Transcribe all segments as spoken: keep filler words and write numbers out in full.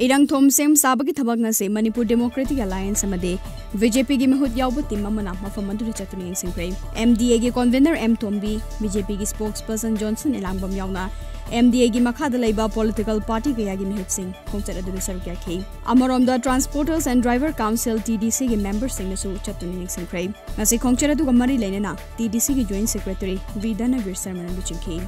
ꯏꯔꯪ ꯊꯣꯝ ꯁꯦꯝ ꯁꯥꯕꯒꯤ ꯊꯕꯛ ꯉꯁꯤ ꯃꯅꯤꯄꯨꯔ ꯗꯦꯃꯣꯀ꯭ꯔꯦꯇꯤꯛ ꯑꯦꯂꯥꯏꯟꯁ ꯑꯃꯗꯤ ꯕꯤ ꯖꯦ ꯄꯤꯒꯤ ꯃꯤꯍꯨꯠ ꯌꯥꯎꯕ ꯇꯤꯝ ꯑꯃꯅ ꯃꯐꯝ ꯑꯗꯨꯗ ꯆꯠꯇꯨꯅ ꯌꯦꯡꯁꯤꯟꯈ꯭ꯔꯦ꯫ ꯑꯦꯝ ꯗꯤ ꯑꯦꯒꯤ ꯀꯣꯟꯚꯦꯅꯔ ꯑꯦꯝ ꯇꯣꯝꯕꯤ, ꯕꯤ ꯖꯦ ꯄꯤꯒꯤ ꯁ꯭ꯄꯣꯛꯁ ꯄꯔꯁꯟ ꯖꯣꯟꯁꯟ ꯏꯂꯥꯡꯕꯝ ꯌꯥꯎꯅ ꯑꯦꯝ ꯗꯤ ꯑꯦꯒꯤ ꯃꯈꯥꯗ ꯂꯩꯕ ꯄꯣꯂꯤꯇꯤꯀꯦꯜ ꯄꯥꯔꯇꯤ ꯀꯌꯥꯒꯤ ꯃꯤꯍꯨꯠꯁꯤꯡ ꯈꯣꯡꯆꯠ ꯑꯗꯨꯗ ꯁꯔꯨꯛ ꯌꯥꯈꯤ꯫ ꯑꯃꯔꯣꯝꯗ, transporters and driver council, T D ꯁꯤꯒꯤ ꯃꯦꯝꯕꯔꯁꯤꯡꯅꯁꯨ ꯆꯠꯇꯨꯅ ꯌꯦꯡꯁꯤꯟꯈ꯭ꯔꯦ꯫ ꯉꯁꯤ ꯈꯣꯡꯆꯠ ꯑꯗꯨꯒ ꯃꯔꯤ ꯂꯩꯅꯅ ꯇꯤ ꯗꯤ ꯁꯤꯒꯤ ꯖꯣꯏꯟꯠ ꯁꯦꯀ꯭ꯔꯦꯇꯔꯤ ꯚꯤ ꯙꯅꯕꯤꯔ ꯁꯔꯃꯅ ꯂꯨꯆꯤꯡꯈꯤ꯫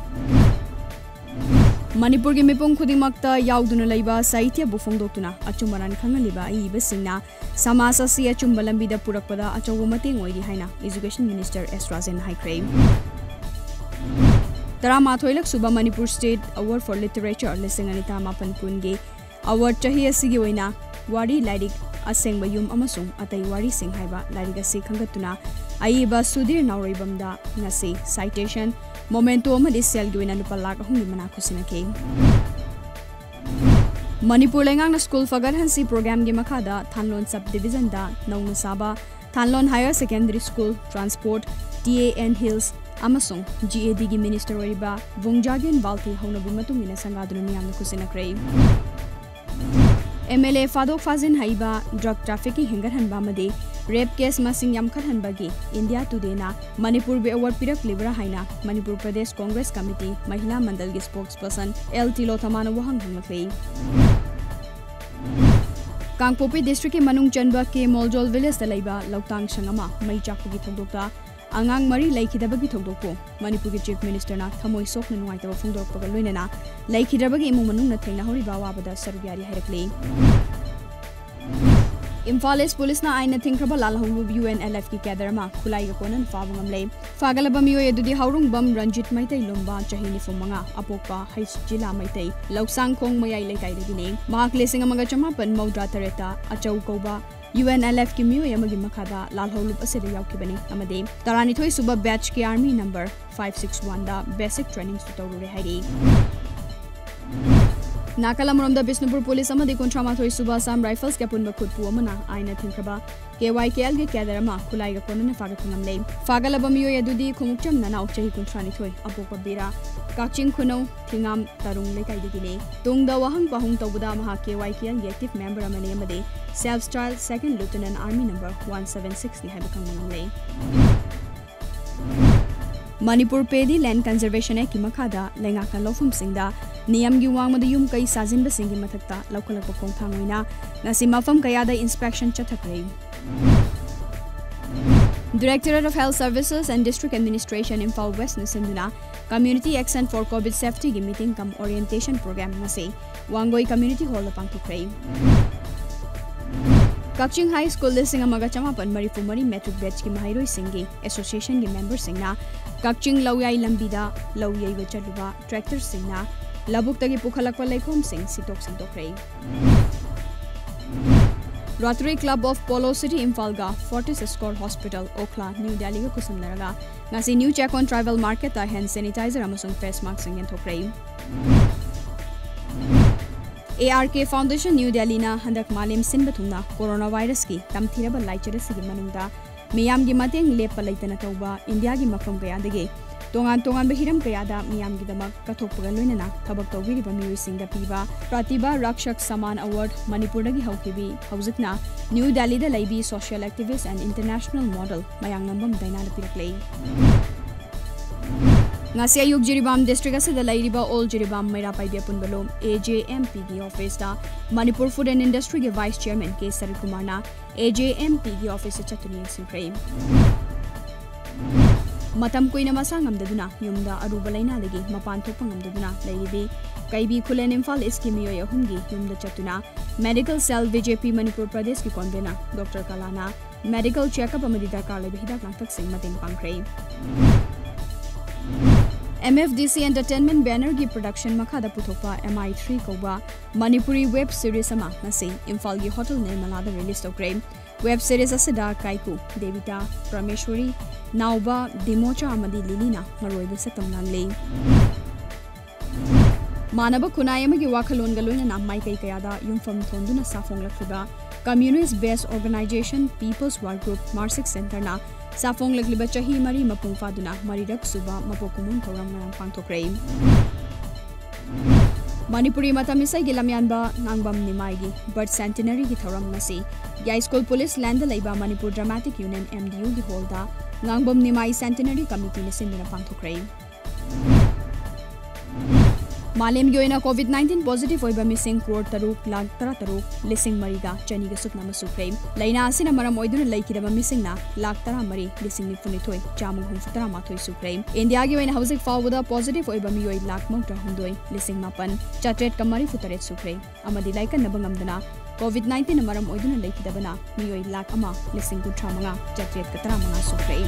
ꯃꯅꯤꯄꯨꯔꯒꯤ ꯃꯤꯄꯨꯝ ꯈꯨꯗꯤꯡꯃꯛꯇ ꯌꯥꯎꯗꯨꯅ ꯂꯩꯕ ꯁꯥꯍꯤꯇ꯭ꯌꯕꯨ ꯐꯣꯡꯗꯣꯛꯇꯨꯅ ꯑꯆꯨꯝ ꯑꯔꯥꯟ ꯈꯪꯍꯜꯂꯤꯕ ꯑꯏꯕꯁꯤꯡꯅ ꯁꯃꯥꯖ ꯑꯁꯤ ꯑꯆꯨꯝꯕ ꯂꯝꯕꯤꯗ ꯄꯨꯔꯛꯄꯗ ꯑꯆꯧꯕ ꯃꯇꯦꯡ ꯑꯣꯏꯔꯤ ꯍꯥꯏꯅ ꯏꯖꯨꯀꯦꯁꯟ ꯃꯤꯅꯤꯁꯇꯔ ꯑꯦꯁ ꯔꯥꯖꯦꯟꯅ ꯍꯥꯏꯈ꯭ꯔꯦ꯫ ꯇꯔꯥꯃꯥꯊꯣꯏꯂꯛ ꯁꯨꯕ Manipur state award four literature ꯂꯤꯁꯤꯡ ꯑꯅꯤ ꯇꯔꯥꯃꯥꯄꯟ ꯀꯨꯟꯒꯤ ꯑꯦꯋꯥꯔꯗ ꯆꯍꯤ ꯑꯁꯤꯒꯤ ꯑꯣꯏꯅ ꯋꯥꯔꯤ ꯂꯥꯏꯔꯤꯛ ꯑꯁꯦꯡꯕ ꯌꯨꯝ ꯑꯃꯁꯨꯡ ꯑꯇꯩ ꯋꯥꯔꯤꯁꯤꯡ ꯍꯥꯏꯕ ꯂꯥꯏꯔꯤꯛ ꯑꯁꯤ ꯈꯟꯒꯠꯇꯨꯅ ꯑꯏꯕ ꯁꯨꯙꯤꯔ ꯅꯥꯎꯔꯩꯕꯝꯗ ꯉꯁꯤ ꯁꯥꯏꯇꯦꯁꯟ, ꯃꯣꯃꯦꯟꯇꯣ ꯑꯃꯗꯤ ꯁꯦꯜꯒꯤ ꯑꯣꯏꯅ ꯂꯨꯄꯥ ꯂꯥꯈ ꯑꯍꯨꯝꯒꯤ ꯃꯅꯥ ꯈꯨꯠꯁꯤꯟꯅꯈꯤ꯫ ꯃꯅꯤꯄꯨꯔ ꯂꯩꯉꯥꯛꯅ ꯁ꯭ꯀꯨꯜ ꯐꯒꯠꯍꯟꯁꯤ ꯄ꯭ꯔꯣꯒ꯭ꯔꯥꯝꯒꯤ ꯃꯈꯥꯗ ꯊꯥꯟꯂꯣꯟ ꯁꯕ ꯗꯤꯕꯤꯖꯟꯗ ꯅꯧꯅ ꯁꯥꯕ ꯊꯥꯟꯂꯣꯟ higher secondary school, transport, T A N hills ꯑꯃꯁꯨꯡ ꯖꯤ ꯑꯦ ꯗꯤꯒꯤ ꯃꯤꯅꯤꯁꯇꯔ ꯑꯣꯏꯔꯤꯕ ꯚꯨꯡꯖꯥꯒꯦꯟ ꯕꯥꯜꯇꯦ ꯍꯧꯅꯕꯤ ꯃꯇꯨꯡ ꯏꯟꯅ ꯁꯪꯒꯥꯗꯨꯅ ꯃꯤꯌꯥꯝꯅ ꯈꯨꯠꯁꯤꯟꯅꯈ꯭ꯔꯦ꯫ ꯑꯦꯝ ꯑꯦꯜ ꯑꯦ ꯐꯥꯗꯣꯛ ꯐꯥꯖꯤꯟ ꯍꯩꯕ, ꯗ꯭ꯔꯒ ꯇ꯭ꯔꯥꯐꯤꯀꯤꯡ ꯍꯦꯟꯒꯠꯍꯟꯕ ꯑꯃꯗꯤ ꯔꯦꯞ ꯀꯦꯁ ꯃꯁꯤꯡ ꯌꯥꯝꯈꯠꯍꯟꯕꯒꯤ ꯏꯟꯗꯤꯌꯥ ꯇꯨꯗꯦꯅ ꯃꯅꯤꯄꯨꯔꯕꯨ ꯑꯦꯋꯥꯔꯗ ꯄꯤꯔꯛꯂꯤꯕ꯭ꯔꯥ ꯍꯥꯏꯅ ꯃꯅꯤꯄꯨꯔ ꯄ꯭ꯔꯗꯦꯁ ꯀꯣꯡꯒ꯭ꯔꯦꯁ ꯀꯃꯤꯇꯤ ꯃꯍꯤꯂꯥ ꯃꯟꯗꯜꯒꯤ ꯁ꯭ꯄꯣꯛꯁ ꯄꯔꯁꯟ ꯑꯦꯜ ꯇꯤꯂꯣꯊꯃꯥꯅ ꯋꯥꯍꯪ ꯍꯪꯂꯛꯂꯤ꯫ ꯀꯥꯡꯄꯣꯛꯄꯤ ꯗꯤꯁꯇ꯭ꯔꯤꯛꯀꯤ ꯃꯅꯨꯡ ꯆꯟꯕ ꯀꯦ ꯃꯣꯜꯖꯣꯜ ꯚꯤꯂꯦꯖꯇ ꯂꯩꯕ ꯂꯧꯇꯥꯡ ꯁꯪ ꯑꯃ ꯃꯩ ꯆꯥꯛꯄꯒꯤ ꯊꯧꯗꯣꯛꯇ ꯑꯉꯥꯡ ꯃꯔꯤ ꯂꯩꯈꯤꯗꯕꯒꯤ ꯊꯧꯗꯣꯛꯄꯨ ꯃꯅꯤꯄꯨꯔꯒꯤ ꯆꯤꯐ ꯃꯤꯅꯤꯁꯇꯔꯅ ꯊꯃꯣꯏ ꯁꯣꯛꯅ ꯅꯨꯡꯉꯥꯏꯇꯕ ꯐꯣꯡꯗꯣꯔꯛꯄꯒ ꯂꯣꯏꯅꯅ ꯂꯩꯈꯤꯗ꯭ꯔꯕꯒꯤ ꯏꯃꯨꯡ ꯃꯅꯨꯡꯅ ꯊꯦꯡꯅꯍꯧꯔꯤꯕ ꯑꯋꯥꯕꯗ ꯁꯔꯨꯛ ꯌꯥꯔꯤ ꯍꯥꯏꯔꯛꯂꯤ꯫ ꯏꯝꯐꯥꯜ ꯏꯁ ꯄꯨꯂꯤꯁꯅ ꯑꯥꯏꯟꯅ ꯊꯤꯡꯈ꯭ꯔꯕ ꯂꯥꯜꯍꯧꯂꯨꯞ ꯌꯨ ꯑꯦꯟ ꯑꯦꯜ ꯑꯦꯐꯀꯤ ꯀꯦꯗꯔ ꯑꯃ ꯈꯨꯠꯂꯥꯏꯒ ꯀꯣꯟꯅꯅ ꯐꯥꯕ ꯉꯝꯂꯦ꯫ ꯐꯥꯒꯠꯂꯕ ꯃꯤꯑꯣꯏ ꯑꯗꯨꯗꯤ ꯍꯥꯎꯔꯨꯡꯕꯝ ꯔꯟꯖꯤꯠ ꯃꯩꯇꯩ ꯂꯨꯝꯕ, ꯆꯍꯤ ꯅꯤꯐꯨ ꯃꯉꯥ, ꯑꯄꯣꯛꯄ ꯍꯩꯁ ꯖꯤꯂꯥ ꯃꯩꯇꯩ, ꯂꯧꯁꯥꯡꯈꯣꯡ ꯃꯌꯥꯏ ꯂꯩꯀꯥꯏꯗꯒꯤꯅꯤ꯫ ꯃꯍꯥꯛ ꯂꯤꯁꯤꯡ ꯑꯃꯒ ꯆꯃꯥꯄꯟ ꯃꯧꯗ꯭ꯔꯥ ꯇꯔꯦꯠꯇ ꯑꯆꯧ ꯀꯧꯕ ꯌꯨ ꯑꯦꯟ ꯑꯦꯜ ꯑꯦꯐꯀꯤ ꯃꯤꯑꯣꯏ ꯑꯃꯒꯤ ꯃꯈꯥꯗ ꯂꯥꯜꯍꯧꯂꯨꯞ ꯑꯁꯤꯗ ꯌꯥꯎꯈꯤꯕꯅꯤ ꯑꯃꯗꯤ ꯇꯔꯥꯅꯤꯊꯣꯏ ꯁꯨꯕ ꯕꯦꯠꯆꯀꯤ ꯑꯥꯔꯃꯤ ꯅꯝꯕꯔ ꯐꯥꯏꯚ ꯁꯤꯛꯁ ꯋꯥꯟꯗ ꯕꯦꯁꯤꯛ ꯇ꯭ꯔꯦꯅꯤꯡꯁꯨ ꯇꯧꯔꯨꯔꯦ ꯍꯥꯏꯔꯤ꯫ ꯅꯥꯀꯜ ꯑꯃꯔꯣꯝꯗ, ꯕꯤꯁꯅꯨꯄꯨꯔ ꯄꯨꯂꯤꯁ ꯑꯃꯗꯤ ꯀꯨꯟꯊ꯭ꯔꯥ ꯃꯥꯊꯣꯏ ꯁꯨꯕ ꯑꯁꯥꯝ ꯔꯥꯏꯐꯜꯁꯀꯤ ꯑꯄꯨꯟꯕ ꯈꯨꯠꯄꯨ ꯑꯃꯅ ꯑꯥꯏꯟꯅ ꯊꯤꯡꯈ꯭ꯔꯕ ꯀꯦ ꯋꯥꯏ ꯀꯦ ꯑꯦꯜꯒꯤ ꯀꯦꯗꯔ ꯑꯃ ꯈꯨꯠꯂꯥꯏꯒ ꯀꯣꯟꯅꯅ ꯐꯥꯒꯠꯄ ꯉꯝꯂꯦ꯫ ꯐꯥꯒꯠꯂꯕ ꯃꯤꯑꯣꯏ ꯑꯗꯨꯗꯤ ꯈꯣꯡꯎꯞꯆꯝ ꯅꯅꯥꯎ, ꯆꯍꯤ ꯀꯨꯟꯊ꯭ꯔꯥ ꯅꯤꯊꯣꯏ, ꯑꯄꯣꯛꯄ ꯕꯤꯔꯥ, ꯀꯛꯆꯤꯡ ꯈꯨꯅꯧ ꯊꯤꯉꯥꯝ ꯇꯔꯨꯡ ꯂꯩꯀꯥꯏꯗꯒꯤꯅꯤ꯫ ꯇꯨꯡꯗ ꯋꯥꯍꯪ ꯄꯥꯎꯍꯪ ꯇꯧꯕꯗ ꯃꯍꯥꯛ ꯀꯦ ꯋꯥꯏ ꯀꯦ ꯑꯦꯜꯒꯤ ꯑꯦꯛꯇꯤꯚ ꯃꯦꯝꯕꯔ ꯑꯃꯅꯤ ꯑꯃꯗꯤ Self Style Second Lieutenant Army Number one seven six ꯅꯤ ꯍꯥꯏꯕ ꯈꯪꯕ ꯉꯝꯂꯦ꯫ ꯃꯅꯤꯄꯨꯔ ꯄꯦꯗꯤ ꯂꯦꯟ ꯀꯟꯖꯔꯚꯦꯁꯟ ꯑꯦꯛꯀꯤ ꯃꯈꯥꯗ ꯂꯩꯉꯥꯛꯅ ꯂꯧꯐꯝꯁꯤꯡꯗ ꯅꯤꯌꯝꯒꯤ ꯋꯥꯡꯃꯗ ꯌꯨꯝ ꯀꯩ ꯁꯥꯖꯤꯟꯕꯁꯤꯡꯒꯤ ꯃꯊꯛꯇ ꯂꯧꯈꯠꯂꯛꯄ ꯈꯣꯡꯊꯥꯡ ꯑꯣꯏꯅ ꯉꯁꯤ ꯃꯐꯝ ꯀꯌꯥꯗ inspection ꯆꯠꯊꯈ꯭ꯔꯦ꯫ Directorate of Health Services and District Administration, Imphal West ꯅ ꯁꯤꯟꯗꯨꯅ Community Action for COVID Safety ꯒꯤ meeting cum orientation program ꯉꯁꯤ ꯋꯥꯡꯒꯣꯏ Community Hall ꯗ ꯄꯥꯡꯊꯣꯛꯈ꯭ꯔꯦ꯫ ꯀꯛꯆꯤꯡ High School ꯂꯤꯁꯤꯡ ꯑꯃꯒ ꯆꯃꯥꯄꯟ ꯃꯔꯤꯐꯨ ꯃꯔꯤ matric batch ꯀꯤ ꯃꯍꯩꯔꯣꯏꯁꯤꯡꯒꯤ association ꯒꯤ member ꯁꯤꯡꯅ ꯀꯛꯆꯤꯡ ꯂꯧꯌꯥꯏ ꯂꯝꯕꯤꯗ ꯂꯧ ꯌꯩꯕ ꯆꯠꯂꯨꯕ tractor ꯁꯤꯡꯅ ꯂꯧꯕꯨꯛꯇꯒꯤ ꯄꯨꯈꯠꯂꯛꯄ ꯂꯩꯈꯣꯝꯁꯤꯡ ꯁꯤꯠꯇꯣꯛ ꯁꯦꯡꯗꯣꯛꯈ꯭ꯔꯦ꯫ Rotary Club of Polo City Imphal ꯒ Fortis Score Hospital, ꯑꯣꯈ꯭ꯂꯥ, ꯅ꯭ꯌꯨ ꯗꯦꯜꯂꯤꯒ ꯈꯨꯠꯁꯝꯅꯔꯒ ꯉꯁꯤ New Chekon Tribal Market ꯇ hand sanitizer ꯑꯃꯁꯨꯡ face mask ꯁꯤꯡ ꯌꯦꯟꯊꯣꯛꯈ꯭ꯔꯦ꯫ A R K Foundation, New ꯗꯦꯜꯂꯤꯅ ꯍꯟꯗꯛ ꯃꯥꯂꯦꯝ ꯁꯤꯟꯕ ꯊꯨꯡꯅ ꯀꯣꯔꯣꯅꯥ ꯚꯥꯏꯔꯁꯀꯤ ꯇꯝꯊꯤꯔꯕ ꯂꯥꯏꯆꯠ ꯑꯁꯤꯒꯤ ꯃꯅꯨꯡꯗ ꯃꯤꯌꯥꯝꯒꯤ ꯃꯇꯦꯡ ꯂꯦꯞꯄ ꯂꯩꯇꯅ ꯇꯧꯕ ꯏꯟꯗꯤꯌꯥꯒꯤ ꯃꯐꯝ ꯀꯌꯥꯗꯒꯤ ꯇꯣꯉꯥꯟ ꯇꯣꯉꯥꯟꯕ ꯍꯤꯔꯝ ꯀꯌꯥꯗ ꯃꯤꯌꯥꯝꯒꯤꯗꯃꯛ ꯀꯠꯊꯣꯛꯄꯒ ꯂꯣꯏꯅꯅ ꯊꯕꯛ ꯇꯧꯕꯤꯔꯤꯕ ꯃꯤꯑꯣꯏꯁꯤꯡꯗ ꯄꯤꯕ Pratibha Rakshak Samman Award, ꯃꯅꯤꯄꯨꯔꯗꯒꯤ ꯍꯧꯈꯤꯕꯤ, ꯍꯧꯖꯤꯛꯅ ꯅ꯭ꯌꯨ ꯗꯦꯜꯂꯤꯗ ꯂꯩꯕꯤ social activist and international model ꯃꯌꯥꯡꯂꯝꯕꯝ ꯗꯥꯏꯅꯥꯗ ꯄꯤꯔꯛꯂꯦ꯫ ꯉꯁꯤ ꯑꯌꯨꯛ ꯖꯤꯔꯤꯕꯥꯝ district ꯑꯁꯤꯗ ꯂꯩꯔꯤꯕ All ꯖꯤꯔꯤꯕꯥꯝ ꯃꯩꯔꯥ ꯄꯥꯏꯕꯤ ꯑꯄꯨꯟꯕ ꯂꯣꯝ, A J M P ꯒꯤ office ꯇ ꯃꯅꯤꯄꯨꯔ Food and Industry ꯒꯤ vice chairman ꯀꯦ ꯁꯔꯠ ꯀꯨꯃꯥꯔꯅ A J M P ꯒꯤ office ꯇ ꯆꯠꯇꯨꯅ ꯌꯦꯡꯁꯤꯟꯈ꯭ꯔꯦ꯫ ꯃꯇꯝ ꯀꯨꯏꯅ ꯃꯁꯥ ꯉꯝꯗꯗꯨꯅ ꯌꯨꯝꯗ ꯑꯔꯨꯕ ꯂꯥꯏꯅꯥꯗꯒꯤ ꯃꯄꯥꯟ ꯊꯣꯛꯄ ꯉꯝꯗꯗꯨꯅ ꯂꯩꯔꯤꯕꯤ ꯀꯩꯕꯤ ꯈꯨꯂꯦꯟ ꯏꯝꯐꯥꯜ East ꯀꯤ ꯃꯤꯑꯣꯏ ꯑꯍꯨꯝꯒꯤ ꯌꯨꯝꯗ ꯆꯠꯇꯨꯅ Medical Cell B J P Manipur ꯄ꯭ꯔꯗꯦꯁꯀꯤ convener Doctor ꯀꯂꯥꯅ medical checkup ꯑꯃꯗꯤ ꯗꯔꯀꯥꯔ ꯂꯩꯕ ꯍꯤꯗꯥꯛ ꯂꯥꯡꯊꯛꯁꯤꯡ ꯃꯇꯦꯡ ꯄꯥꯡꯈ꯭ꯔꯦ꯫ M F D C Entertainment banner ꯒꯤ production ꯃꯈꯥꯗ ꯄꯨꯊꯣꯛꯄ M I three ꯀꯧꯕ ꯃꯅꯤꯄꯨꯔꯤ web series ꯑꯃ ꯉꯁꯤ ꯏꯝꯐꯥꯜꯒꯤ Hotel ꯅꯤꯔꯃꯂꯥꯗ release ꯇꯧꯈ꯭ꯔꯦ꯫ Web series ꯑꯁꯤꯗ ꯀꯥꯏꯀꯨ, ꯗꯦꯕꯤꯇꯥ, ꯄ꯭ꯔꯃꯦꯁ꯭ꯋꯔꯤ, ꯅꯥꯎꯕ, ꯗꯤꯃꯣꯆꯥ ꯑꯃꯗꯤ ꯂꯤꯂꯤꯅ ꯃꯔꯨꯑꯣꯏꯕ ꯁꯛꯇꯝ ꯂꯥꯡꯂꯤ꯫ ꯃꯥꯟꯅꯕ ꯈꯨꯟꯅꯥꯏ ꯑꯃꯒꯤ ꯋꯥꯈꯜꯂꯣꯟꯒ ꯂꯣꯏꯅꯅ ꯃꯥꯏꯀꯩ ꯀꯌꯥꯗ ꯌꯨꯝꯐꯝ ꯊꯣꯟꯗꯨꯅ ꯁꯥꯐꯣꯡꯂꯛꯂꯤꯕ Communist Based Organisation People's War Group ꯃꯥꯔꯁꯤꯛ ꯁꯦꯟꯇꯔꯅ ꯁꯥꯐꯣꯡꯂꯛꯂꯤꯕ ꯆꯍꯤ ꯃꯔꯤ ꯃꯄꯨꯡ ꯐꯥꯗꯨꯅ ꯃꯔꯤꯔꯛ ꯁꯨꯕ ꯃꯄꯣꯛ ꯀꯨꯝꯑꯣꯟ ꯊꯧꯔꯝ ꯉꯔꯥꯡ ꯄꯥꯡꯊꯣꯛꯈ꯭ꯔꯦ꯫ ꯃꯅꯤꯄꯨꯔꯤ ꯃꯇꯝ ꯏꯁꯩꯒꯤ ꯂꯝꯌꯥꯟꯕ ꯉꯥꯡꯕꯝ ꯅꯤꯃꯥꯏꯒꯤ Birth Centenaryꯒꯤ ꯊꯧꯔꯝ ꯉꯁꯤ ꯌꯥꯏꯁ꯭ꯀꯨꯜ ꯄꯨꯂꯤꯁ ꯂꯦꯟꯗ ꯂꯩꯕ ꯃꯅꯤꯄꯨꯔ Dramatic Union MDUꯒꯤ ꯍꯣꯜꯗ ꯉꯥꯡꯕꯝ ꯅꯤꯃꯥꯏ Centenaryꯒꯤ ꯀꯃꯤꯇꯤꯅ ꯁꯤꯟꯗꯨꯅ ꯄꯥꯡꯊꯣꯛꯈ꯭ꯔꯦ꯫ ꯃꯥꯂꯦꯝꯒꯤ ꯑꯣꯏꯅ COVID nineteen positive ꯑꯣꯏꯕ ꯃꯤꯁꯤꯡ ꯀ꯭ꯔꯣꯔ ꯇꯔꯨꯛ ꯂꯥꯈ ꯇꯔꯥ ꯇꯔꯨꯛ ꯂꯤꯁꯤꯡ ꯃꯔꯤꯒ ꯆꯅꯤꯒ ꯁꯨꯞꯅ ꯑꯃ ꯁꯨꯈ꯭ꯔꯦ꯫ ꯂꯥꯏꯅꯥ ꯑꯁꯤꯅ ꯃꯔꯝ ꯑꯣꯏꯗꯨꯅ ꯂꯩꯈꯤꯗꯕ ꯃꯤꯁꯤꯡꯅ ꯂꯥꯈ ꯇꯔꯥ ꯃꯔꯤ ꯂꯤꯁꯤꯡ ꯅꯤꯐꯨ ꯅꯤꯊꯣꯏ ꯆꯥꯝꯃꯒ ꯍꯨꯝꯐꯨ ꯇꯔꯥ ꯃꯥꯊꯣꯏ ꯁꯨꯈ꯭ꯔꯦ꯫ ꯏꯟꯗꯤꯌꯥꯒꯤ ꯑꯣꯏꯅ ꯍꯧꯖꯤꯛ ꯐꯥꯎꯕꯗ positive ꯑꯣꯏꯕ ꯃꯤꯑꯣꯏ ꯂꯥꯈ ꯃꯧꯗ꯭ꯔꯥ ꯍꯨꯝꯗꯣꯏ ꯂꯤꯁꯤꯡ ꯃꯥꯄꯟ ꯆꯥꯇ꯭ꯔꯦꯠꯀ ꯃꯔꯤꯐꯨ ꯇꯔꯦꯠ ꯁꯨꯈ꯭ꯔꯦ꯫ ꯑꯃꯗꯤ ꯂꯥꯏꯀꯠꯅꯕ ꯉꯝꯗꯅ COVID nineteenꯅ ꯃꯔꯝ ꯑꯣꯏꯗꯨꯅ ꯂꯩꯈꯤꯗꯕꯅ ꯃꯤꯑꯣꯏ ꯂꯥꯈ ꯑꯃ ꯂꯤꯁꯤꯡ ꯀꯨꯟꯊ꯭ꯔꯥ ꯃꯉꯥ ꯆꯥꯇ꯭ꯔꯦꯠꯀ ꯇꯔꯥ ꯃꯉꯥ ꯁꯨꯈ꯭ꯔꯦ꯫